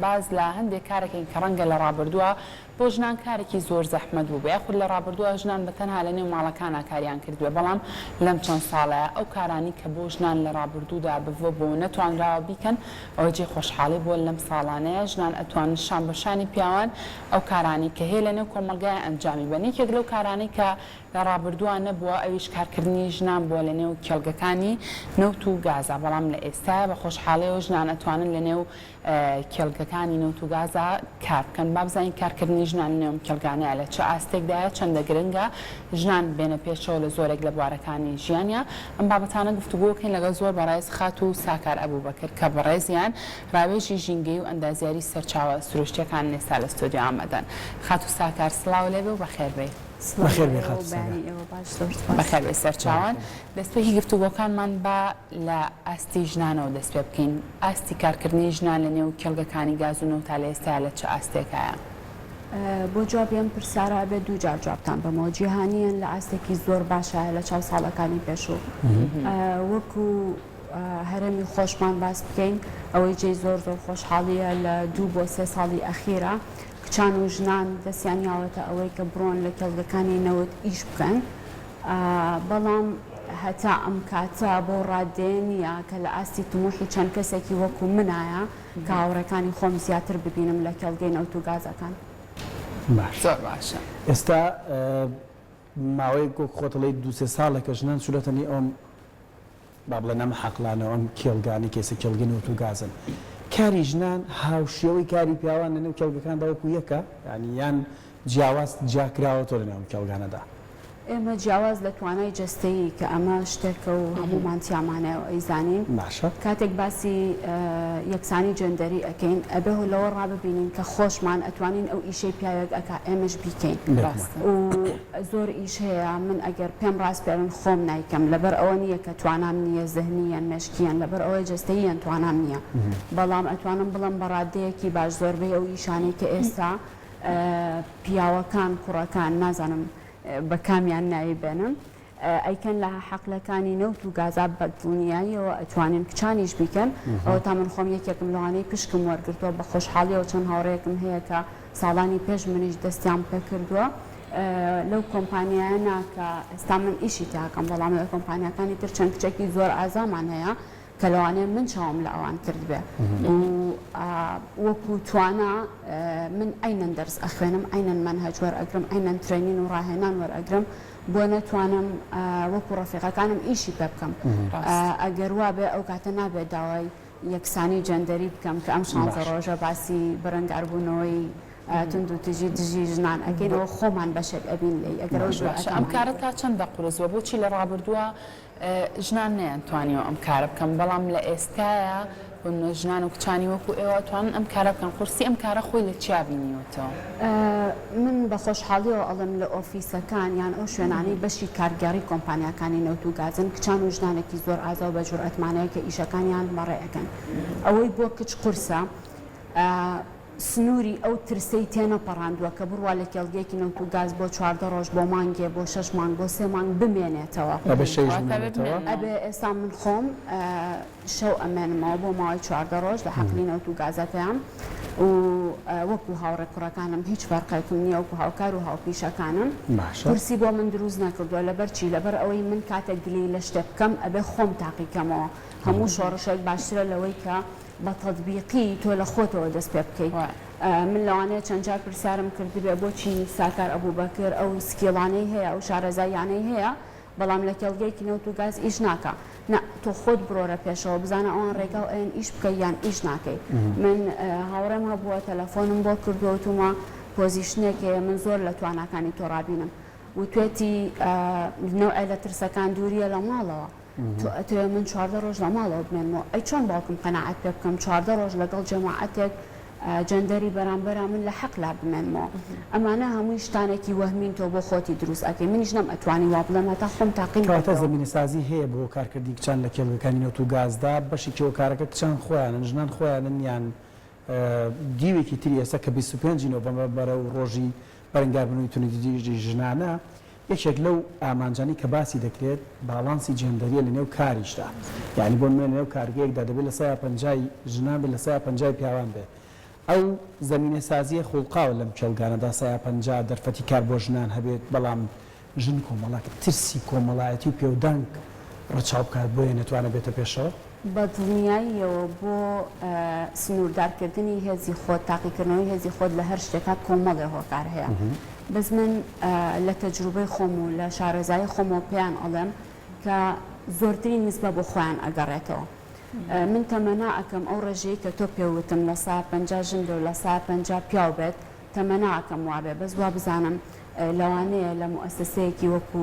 باس لە هەندێک کارەکەین کە ڕەنگە لە ڕابردووە بۆ ژنان کارێکی زۆر زەحمەت بووبێ یاخود لە ڕابردووە ژنان بە تەنها لە نێو ماڵەکانا کاریان کردبێ بەڵام لەم چەند ساڵەیا ئەو کارانی کە بۆ ژنان لە ڕابردوودا بڤە بووە و نەتوانراوە بیکەن ئەوە جێی خۆشحاڵی بووە لەم ساڵانەیا ژنان ئەتوانن شان بە شانی پیاوان ئەو کارانەی کە هەیە لە نێو کۆمەڵگایا ئەنجامی بەن یەکێک لەو کارانەی کە لە ڕابردووا نەبووە ئەویش کارکردنی ژنان بووە لە نێو کێڵگەکانی نەوت و گازا بەڵام لە ئێستایا بە خۆشحاڵیەوە ژنان ئەتوانن لە نێو کێڵگەکانی نەوت و گازا کار بکەن. با بزانین کارکردنی ژنان لەنێو ئەم کێڵگانەیا لە چ ئاستێکدایە، چەندە گرنگە ژنان بێنە پێشەوە لە زۆرێک لە بوارەکانی ژیانیا. ئەم بابەتانە گفتوگۆ بکەین لەگەڵ زۆر بەڕێز خاتوو ساکار ئەبوبەکر کە بەڕێزیان ڕاوێژی ژینگەیی و ئەندازیاری سەرچاوە سروشتیەکانن ئێستا لە ستۆدیۆ ئامادەن. خاتوو ساکار سڵاو لێبێ و بەخێربێی. سڵاو بەخێربێی لە ئێوە خاتوو و ساکار. بەیانی ئێوە باش زۆر سوپاس. بەخێربێی سەرچاوان. دەستپێکی گفتوگۆکانمان با لە ئاستی ژنانەوە دەست پێ بکەین، ئاستی کارکردنی ژنان لە نێو کێڵگەکانی گاز و نەوتا لە ئێستایا لە چ ئاستێکایە؟ بۆ جوابی ئەم پرسیارە ئەبێت دوو جار جوابتان بەمەوە، جیهانییەن لە ئاستێکی زۆر باشایە لە چاو ساڵەکانی پێشوو. وەکو هەرێمی خۆشمان باس بکەین ئەوەی جێی زۆر زۆر خۆشحاڵییە لە دوو بۆ سێ ساڵی ئەخیرا کچان و ژنان دەستیان یاوەتە ئەوەی کە بڕۆن لە کێڵگەکانی نەوت ئیش بکەن. بەڵام هەتا ئەم کاتە بەو ڕاددەیە نییە کە لە ئاستی تموحی چەند کەسێکی وەکو منایە کە هاوڕێکانی خۆم زیاتر ببینم لە کێڵگەی نەوت و گازەکان. باشە زۆر باشە. ئێستا ماوەیەک وەک خۆت ئەڵێی دوو سێ ساڵێکە ژنان چوونەتە نێو ئەم با بڵێن ئەم حەقلانە و ئەم کێڵگانەی کە ئێستا کێڵگەی نەوت و گازن، کاری ژنان هاوشێوەی کاری پیاوان لەنێو کێڵگەکاندا وەکو یەکە یانی یان جیاواز جیاکراوەتەوە لەنێو ئەم کێڵگانەدا؟ ئێمە جیاواز لە توانای جەستەیی کە ئەمە شتێکە و هەموومان تیامانەیە و ئەیزانین، باشە. کاتێک باسی یەکسانی جێندەری ئەکەین ئەبێ لەوە ڕاببینین کە خۆشمان ئەتوانین ئەو ئیشەی پیاوێک ئەکا ئێمەش بیکەین بێگومان. و زۆر ئیش هەیە من ئەگەر پێم ڕاسپێرن خۆم نایکەم لەبەر ئەوە نییە کە توانام نییە زهنییەن مێشکییەن لەبەر ئەوەیە جەستەییەن توانام نییە بەڵام ئەتوانم بڵێم بە ڕاددەیەکی باش زۆربەی ئەو ئیشانەی کە ئێستا پیاوەکان کوڕەکان نازانم بە کامیان ناوی بێنم ئەیکەن لە حەقلەکانی نەوت و گازا بە دڵنیاییەوە ئەتوانن کچانیش بیکەن ئەوەتا من خۆم یەکێکم لەوانەی پشکم وەرگرتووە بە خۆشحاڵیەوە چەند هاوڕێیەکم هەیە کە ساڵانی پێش منیش دەستیان پێکردووە لەو کۆمپانیایە نا کە ئێستا من ئیشی تیاکەم بەڵام لە کۆمپانیاکانی تر چەند کچێکی زۆر ئازامان هەیە کە لەوانەیە من چاوم لە ئەوان کردبێ و وەکو توانا من عەینەن دەرس ئەخوێنم عەینەن مەنهەج وەرئەگرم عەینەن training و ڕاهێنان وەرئەگرم بۆ نەتوانم وەکو ڕەفیقەکانم ئیشی پێ بکەم ئەگەر وابێ ئەو کاتە نابێت داوای یەکسانی جێندەری بکەم کە ئەم شانزە ڕۆژە باسی بەرەنگاربوونەوەی توندوتیژی دژی ژنان ئەکەین ئەوە خۆمان بەشێک ئەبین لێی ئەگەر ئەو باشە ئەم جورئەتەمان کارە هەبێ. تا چەندە قورس بووە بۆچی لە ڕابردووە ژنان نەیانتوانیوە ئەم کارە بکەن، بەڵام لە ئێستایا بۆ نمونە ژنان و کچانی وەکو ئێوە ئەتوانن ئەم کارە بکەن، قورسی ئەم کارە خۆی لە چیا بینیوەتەوە؟ من بە خۆشحاڵیەوە ئەڵێم لە ئۆفیسەکان یان ئەو شوێنانەی بەشی کارگێڕی کۆمپانیاکانی نەوت و گازن کچان و ژنانێکی زۆر ئازا و بە جورئەتمان هەیە کە ئیشەکانیان بەڕێ ئەکەن ئەوەی بۆ کچ قورسە سنووری ئەو ترسەی تێنەپەڕاندووە کە بڕوا لە کێڵگەیەکی نەوت و گاز بۆ 14 ڕۆژ، بۆ مانگێ، بۆ شەش مانگ، بۆ سێ مانگ بمێنێتەوە. ئەبێ شەویش واتە ئەبێ بمێنێتەوە؟ بمێننەوە. ئەبێ ئێستا من خۆم شەو ئەمێنمەوە بۆ ماوەی 14 ڕۆژ لە حەقلی نەوت و گازەکەیام و وەکو هاوڕێ کوڕەکانم هیچ فەرقێکم نییە وەکو هاوکار و هاوپیشەکانم. باشە. قورسی بۆ من دروست نەکردووە لەبەر چی؟ لەبەر ئەوەی من کاتێک گلەیی لە شتێک بکەم ئەبێ خۆم تاقی کەمەوە. هەموو شۆڕشێک باشترە لەوەی کە بە تەتبیقی تۆ لە خۆتەوە دەست پێ بکەی. من لەوانەیە چەند جار پرسیارم کردبێ بۆچی ساکار ئەبوبەکر ئەو skill انەی هەیە، ئەو شارەزاییانەی هەیە، بەڵام لە کێڵگەیەکی نەوت و گاز ئیش ناکا. نا، تۆ خۆت بڕۆرە پێشەوە، بزانە ئەوان ڕێگاو ئەیەن ئیش بکەی یان ئیش ناکەی. من هاوڕێم هەبووە تەلەفۆنم بۆ کردووە وتومە position ێک هەیە من زۆر لە تواناکانی تۆ ڕابینم. وتوێتی نەوعێ لە ترسەکان دووریە لە ماڵەوە. تۆ ئەتەوێ من 14 ڕۆژ لە ماڵەوە بمێنمەوە ئەی چۆن باوکم قەناعەت پێ بکەم 14 ڕۆژ لەگەڵ جەماعەتێک جەندەری بەرامبەرا من لە حەقلا بمێنمەوە ئەمانە هەمووی شتانێکی وەهمین تۆ بۆ خۆتی دروست ئەکەی منیش نەم ئەتوانی وا بڵێم هەتا خۆم تاقیم کەواتە کردەوە. زەمینەسازی هەیە بۆ کارکردنی کچان لە کێڵگەکانی نەوت و گازدا، بەشێکی هۆکارەکە کچان خۆیانن، ژنان خۆیانن یان دیوێکی تری ئێستا کە 25 ی نۆڤەمبەر بەرەو ڕۆژی بەرەنگاربوونەوەی توندوتیژی ژنانە، یەکێک لەو ئامانجانەی کە باسی دەکرێت باڵانسی جێندەرییە لەنێو کاریشدا، یانی بۆ نمونە لەنێو کارگەیەکدا دەبێت لە سەیا پەنجای ژنان بێت لە سەیا پەنجای پیاوان بێت. ئەو زەمینەسازییە خوڵقاوە لەم کێڵگانەدا سەیا 50 دەرفەتی کار بۆ ژنان هەبێت، بەڵام ژن کۆمەڵێک ترسی کۆمەڵایەتی و پێودانگ ڕەچاو بکات بۆیە نەتوانێت بێتە پێشەوە؟ بە دڵنیاییەوە بۆ سنووردارکردنی هێزی خۆت، تاقیکردنەوەی هێزی خۆت لە هەر شتێکا کۆمەڵێ هۆکار هەیە. بەس من لە تەجروبەی خۆم و لە شارەزایی خۆمەوە پێیان ئەڵێم کە زۆرترین نسبە بۆ خۆیان ئەگەڕێتەوە. من تەمەنا ئەکەم ئەو ڕێژەی کە تۆ پێ وتم لە سا 50 ژن بێ و لە سا 50 پیاو بێت تەمەنا ئەکەم وابێ بەس وابزانم لەوانەیە لە موئەسەسەیەکی وەکو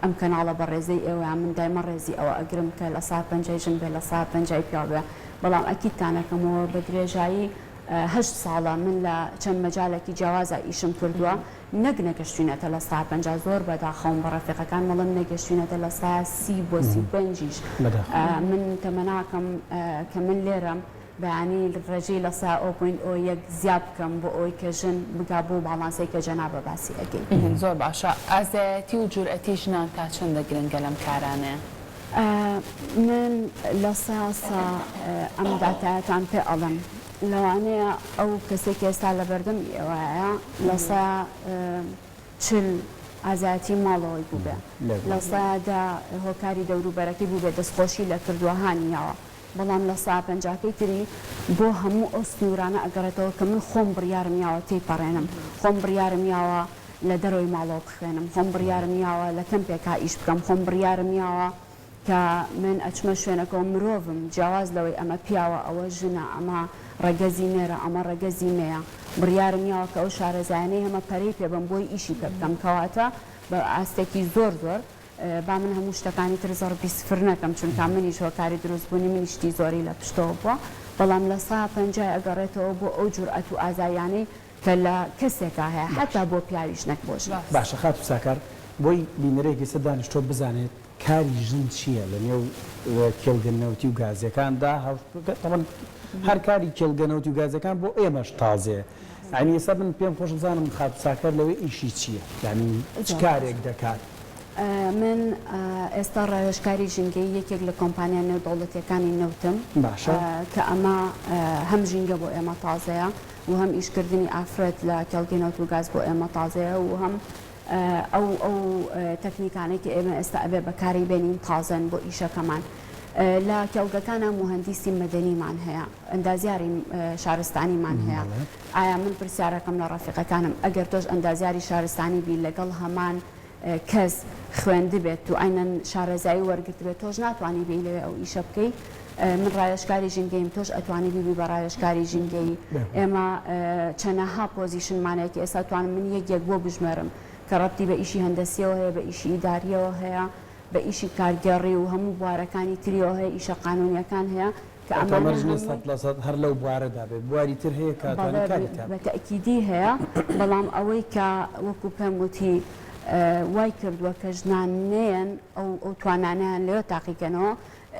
ئەم کەناڵە بەڕێزەی ئێوەیان من دایمە ڕێزی ئەوە ئەگرم کە لە سا پەنجای ژن بێ لە سا پەنجای پیاو بێ بەڵام ئەکیدتان ئەکەمەوە بە درێژایی هەشت ساڵە من لە چەند مەجالێکی جیاوازا ئیشم کردووە نەک نەگەشتوینەتە لە سا 50 زۆر بەداخەوم بە ڕەفیقەکانم ئەڵێم نەگەشتوینەتە لە سا 30 بۆ 35 یش من تەمەناکەم کە من لێرەم بەیانی ڕێژەی لە سا o point o یەک زیا بکەم بۆ ئەوەی کە ژن بگا بەو باڵانسەی کە جەنابە باسی ئەکەی. زۆر باشە ئازایەتی و جورئەتی ژنان تا چەندە گرنگە لەم کارانەیا؟ من لە سا سا ئەم داتایەتان پێ ئەڵێم لەوانەیە ئەو کەسەی کە ئێستا لەبەردەم ئێوەیە لە سا 40 ئازایەتی ماڵەوەی بووبێ لە سا دە هۆکاری دەوروبەرەکەی بووبێ دەستخۆشی لە کردووە هانی یاوە بەڵام لە سا پەنجاکەی تری بۆ هەموو ئەو سنوورانە ئەگەڕێتەوە کە من خۆم بڕیارم یاوە تێیپەڕێنم، خۆم بڕیارم یاوە لە دەرەوەی ماڵەوە بخوێنم، خۆم بڕیارم یاوە لە کەمپێکا ئیش بکەم، خۆم بڕیارم یاوە کە من ئەچمە شوێنەکەوە مرۆڤم، جیاواز لەوەی ئەمە پیاوە ئەوە ژنە، ئەمە ڕەگەزی نێرە ئەمە ڕەگەزی مێیە، بڕیارم یاوە کە ئەو شارەزایانەی هەمە پەرەی پێ بەم بۆی ئیشی پێ بکەم، کەواتە بە ئاستێکی زۆر زۆر با من هەموو شتەکانی تر زەڕبی سفر نەکەم چونکا منیش هۆکاری دروست بوونی منیش شتی زۆری لە پشتەوە بووە بەڵام لە سا پەنجای ئەگەڕێتەوە بۆ ئەو جورئەت و ئازاییانەی کە لە کەسێکا هەیە حەتا بۆ پیاویش نەک بۆ ژن. باشە خاتوو ساکار بۆی بینەرێک ئێستا دانیشتووە بزانێت کاری ژن چییە لە نێو کێڵگە نەوتی و گازیەکاندا تەبعەن هەر کاری کێڵگە نەوتی و گازیەکان بۆ ئێمەش تازەیە یانی ئێستا من پێم خۆشە بزانم خاتوو ساکار لەوێ ئیشی چییە یانی چ کارێک دەکات؟ من ئێستا ڕاوێژکاری ژینگەیی یەکێک لە کۆمپانیا نێودەوڵەتییەکانی نەوتم باشە. کە ئەمە هەم ژینگە بۆ ئێمە تازەیە و هەم ئیشکردنی ئافرەت لە کێڵگەی نەوت و گاز بۆ ئێمە تازەیە و هەم ئەو ئەو تەکنیکانەی کە ئێمە ئێستا ئەبێ بەکاری بێنین تازەن بۆ ئیشەکەمان. لە کێڵگەکانا موهەندیسی مەدەنیمان هەیە، ئەندازیاری شارستانیمان هەیە. ئایا من پرسیارەکەم لە ڕەفیقەکانم ئەگەر تۆش ئەندازیاری شارستانی بی لەگەڵ هەمان کەس خوێندبێت و عەینەن شارەزایی وەرگرتبێت تۆش ناتوانی بێی لەوێ ئەو ئیشە بکەی؟ من ڕاوێژکاری ژینگەییم تۆش ئەتوانی بیبی بە ڕاوێژکاری ژینگەیی. ئێمە چەنەها position مان هەیە کە ئێستا توانم من یەک یەک بۆ بژمێرم کە ڕەبتی بە ئیشی هەندەسیەوە هەیە، بە ئیشی ئیداریەوە هەیە، بە ئیشی کارگێڕی و هەموو بوارەکانی تریەوە هەیە، ئیشە قانونیەکان هەیە کە واتە ئەمانە مەرج نیە هەمووی. سەد لە سەد هەر لەو بوارەدا بێت، بواری تر هەیە کە ئەتوانی بەڵێ کاری تیا بە بکەیت. تەئکیدی هەیە، بەڵام ئەوەی کە وەکو پێم وتی وای کردووە کە ژنان نەیەن ئەو ئەو توانانەیان لەوێ تاقیکەنەوە،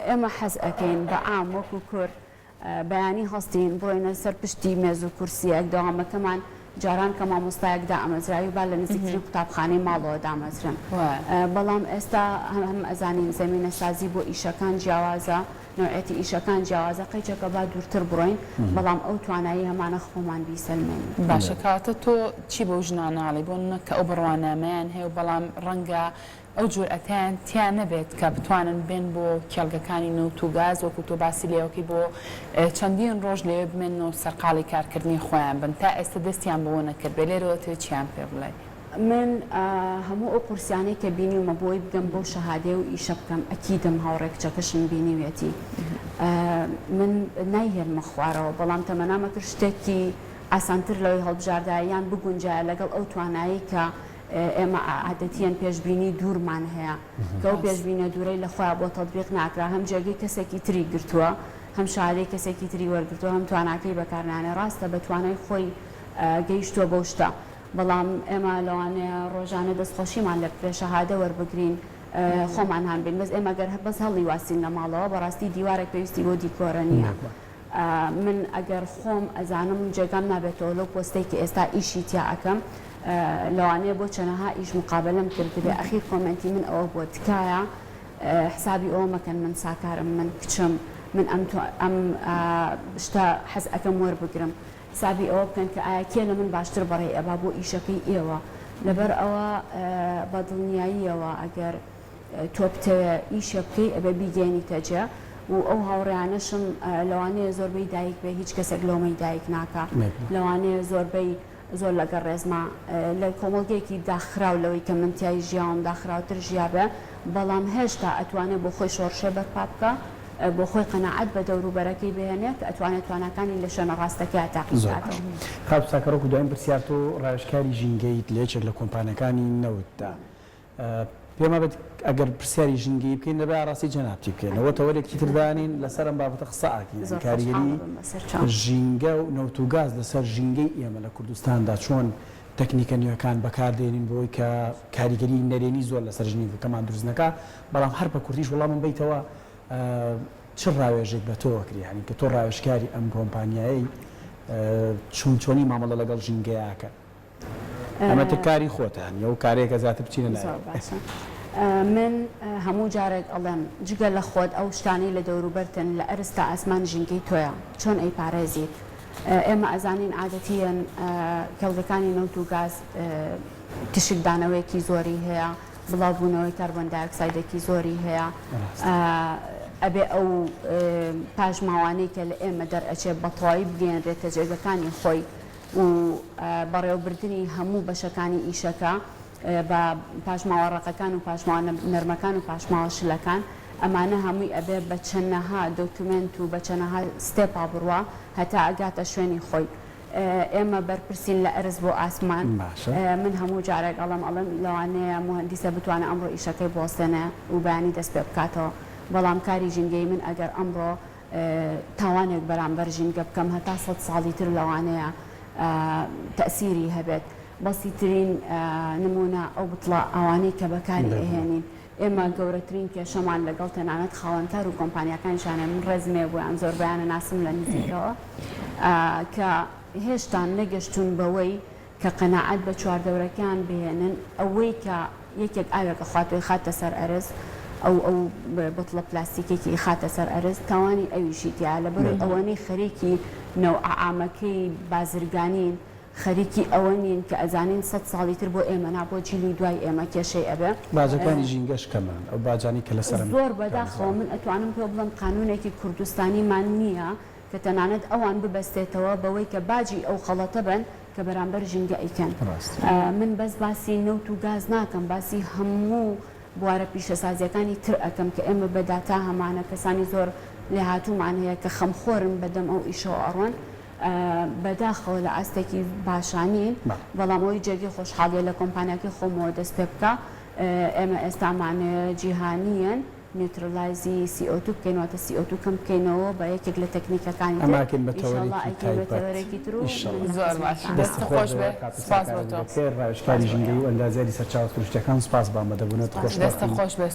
ئێمە حەز ئەکەین بە عام وەکو کورد بەیانی هەستین بڕۆینە سەر پشتی مێز و کورسیەک، دەوامەکەمان جاران کە مامۆستایەک دامەزراوی با لە نزیکترین قوتابخانەی ماڵەوە دامەزرێن، بەڵام ئێستا هەم ئەزانین زەمینەسازی بۆ ئیشەکان جیاوازە، نەوعیەتی ئیشەکان جیاوازە، قەیچەکە با دوورتر بڕۆین، بەڵام ئەو توانایی هەمانە خۆمان بیسەلمێنین. باشە کەواتە تۆ چی بەو ژنانە ئەڵێی بۆ نمونە کە ئەو بڕوانامەیان هەیە و بەڵام ڕەنگە ئەو جورئەتەیان تیا نەبێت کە بتوانن بێن بۆ کێڵگەکانی نەوت و گاز وەکو تۆ باسی لێوەکەی بۆ چەندین ڕۆژ لەوێ بمێننەوە و سەرقاڵی کارکردنی خۆیان بن تا ئێستا دەستیان بەوە نەکردبێ لێرەوە تۆ چیان پێ بڵێی؟ من هەموو ئەو قورسیانەی کە بینیومە بۆی بگەم بەو شەهادەیە و ئیشە بکەم ئەکیدم هاوڕێ کچەکەشم بینیویەتی من نایهێنمە خوارەوە بەڵام تەمەنامە کرد شتێکی ئاسانتر لەوەی هەڵبژاردایە یان بگونجایە لەگەڵ ئەو توانایەی کە ئێمە عادەتیەن پێشبینی دوورمان هەیە کە ئەو پێشبینە دوورەی لە خۆیا بۆ تەتبیق ناکرا هەم جێگەی کەسێکی تری گرتووە هەم شەهادەی کەسێکی تری وەرگرتووە هەم تواناکەی بەکارنانێ ڕاستە بە توانای خۆی گەیشتووە بەو شتە بەڵام ئێمە لەوانەیە ڕۆژانە دەستخۆشیمان لێ بکرێ شەهادە وەربگرین خۆمان هان بین بەس ئێمە گەر بەس هەڵی واسین لە ماڵەوە بەڕاستی دیوارێک پێویستی بۆ دیکۆرە نییە من ئەگەر خۆم ئەزانم جێگام نابێتەوە لەو پۆستەی کە ئێستا ئیشی تیا ئەکەم لەوانەیە بۆ چەنەها ئیش مقابەلەم کردبێ ئەخیر comment ی من ئەوە بووە تکایە حسابی ئەوە مەکەن من ساکارم من کچم من ئەم ئەم شتە حەز ئەکەم وەربگرم. حسابی ئەوە بکەن کە ئایا کێ لە من باشتر بەڕێی ئەبا بۆ ئیشەکەی ئێوە لەبەر ئەوە بە دڵنیاییەوە ئەگەر تۆ بتەوێ ئیشێ بکەی ئەبێ بیگەیەنیتە جێ و ئەو هاوڕێیانەشم لەوانەیە زۆربەی دایک بێ هیچ کەسێک لۆمەی دایک ناکا لەوانەیە زۆربەی زۆر لەگەڵ ڕێزما لە کۆمەڵگەیەکی داخراو لەوەی کە من تیای ژیاوم داخراوتر ژیابێ بەڵام هێشتا ئەتوانێ بۆ خۆی شۆڕشێ بەرپا بکا بۆ خۆی قەناعەت بە دەوروبەرەکەی بهێنێ کە ئەتوانێ تواناکانی لە شوێنە ڕاستەکەیا تاقی زۆر باش بکاتەوە. خاتوو ساکار وەکو دوایین پرسیار تۆ ڕاوێژکاری ژینگەییت لە یەکێک لە کۆمپانیاکانی نەوتدا پێم وابێت ئەگەر پرسیاری ژینگەیی بکەین دەبێ ئاراستەی جەنابتی بکەین ئەوە تەوەرێکی تر دانین لەسەر ئەم بابەتە قسە ئەکەین زۆر خۆشحاڵ کاریگەری ئەبم بەسەر چاوم. ژینگە و نەوت و گاز لەسەر ژینگەی ئێمە لە کوردستاندا چۆن تەکنیکە نوێکان بەکار دێنین بۆی کە کاریگەری نەرێنی زۆر لەسەر ژینگەکەمان دروست نەکا بەڵام هەر بە کورتیش وەڵامم بەیتەوە چ ڕاوێژێک بە تۆ ئەکرێ یانی کە تۆ ڕاوێژکاری ئەم کۆمپانیایەی چۆن چۆنی مامەڵە لەگەڵ ژینگەیا ئەکەن؟ ئەمە تر کاری خۆتە یانی ئەو کارەیە کە زیاتر بچینە زۆر لایەوە. باشە من هەموو جارێک ئەڵێم جگە لە خۆت ئەو شتانەی لە دەوروبەرتن لە ئەرز تا ئاسمان ژینگەی تۆیە چۆن ئەیپارێزیت ئێمە ئەزانین عادەتیەن کێڵگەکانی نەوت و گاز تیشکدانەوەیەکی زۆری هەیە بڵاوبوونەوەی کاربۆن دایۆکسایدێکی زۆری هەیە ئەبێ ئەو پاشماوانەی کە لە ئێمە دەرئەچێ بەتەواوی بگەیەنرێتە جێگەکانی خۆی و بەڕێوەبردنی هەموو بەشەکانی ئیشەکە بە پاشماوە ڕەقەکان و پاشماوە نەرمەکان و پاشماوە شلەکان ئەمانە هەمووی ئەبێ بە چەنەها document و بە چەنەها step ا بڕوا هەتا ئەگاتە شوێنی خۆی ئێمە بەرپرسین لە ئەرز بۆ ئاسمان من هەموو جارێک ئەڵێم ئەڵێم لەوانەیە موهەندیسە بتوانێ ئەمڕۆ ئیشەکەی بوەستێنێ و بەیانی دەست پێ بکاتەوە بەڵام کاری ژینگەیی من ئەگەر ئەمڕۆ تاوانێک بەرامبەر ژینگە بکەم هەتا سەد ساڵی تر لەوانەیە تەئسیری هەبێت بەسیترین نمونە ئەو بتڵە ئاوانەی کە بەکاری ئەهێنین ئێمە گەورەترین کێشەمان لەگەڵ تەنانەت خاوەنکار و کۆمپانیاکانیشان هەیە من ڕێزم هەیە بۆیان زۆربەیان ئەناسم لە نزیکەوە کە هێشتا نەگەشتوون بەوەی کە قەناعەت بە چواردەورەکەیان بهێنن ئەوەی کە یەکێک ئاوێک ئەخوات و ئەیخاتە سەر ئەرز ئەو ئەو بتڵە پلاستیکێکی ئیخاتە سەر ئەرز تاوانی ئەویشی تیایە لەبەرئەوەی ئەوەنەی خەریکی نەوعە عامەکەی بازرگانین خەریکی ئەوە نین کە ئەزانین سەت ساڵی تر بۆ ئێمە نا بۆ جیلی دوای ئێمە کێشەی ئەبێ. باجەکانی ژینگەش کەمن ئەو باجانەی کە لەسەر ئەم زۆر بەداخەوە دامەزراوە. من ئەتوانم پێ بڵێم قانونێکی کوردستانیمان نییە کە تەنانەت ئەوان ببەستێتەوە بەوەی کە باجی ئەو خەڵەتە بەن کە بەرامبەر ژینگە ئەیکەن. ڕاستە. من بەس باسی نەوت و گاز ناکەم باسی هەموو بوارە پیشەسازیەکانی تر ئەکەم کە ئێمە بە داتا هەمانە کەسانی زۆر لێهاتوومان هەیە کە خەمخۆرن بەدەم ئەو ئیشەوە ئەڕۆن بەداخەوە لە ئاستێکی باشا نین، بەڵام ئەوەی جێگەی خۆشحاڵیە لە کۆمپانیاکەی خۆمەوە دەست پێ بکا، ئێمە ئێستا ئەمانەوێ جیهانییەن neutralize ی CO2 بکەین، واتە CO2 کەم بکەینەوە بە یەکێک لە تەکنیکەکانی ئەمە تر، ئەکەین بە ئیشەڵا تەوەرێکی ئەیکەین بە تایبەت تەوەرێکی تر و من ئیشەڵا. لە زۆر باش خزمەتتانم. دەستت دەستت خۆش خۆش بێ بێ خاتوو سپاس ساکار بۆ تۆ. بەخێر ڕاوێژکاری سپاس بۆ ژینگەیی ئێوە. و ئەندازیاری سەرچاوە سروشتیەکان سپاس بە ئامادەبوونت سپاس بۆ دەستت خۆشبەختین. خۆش بێ.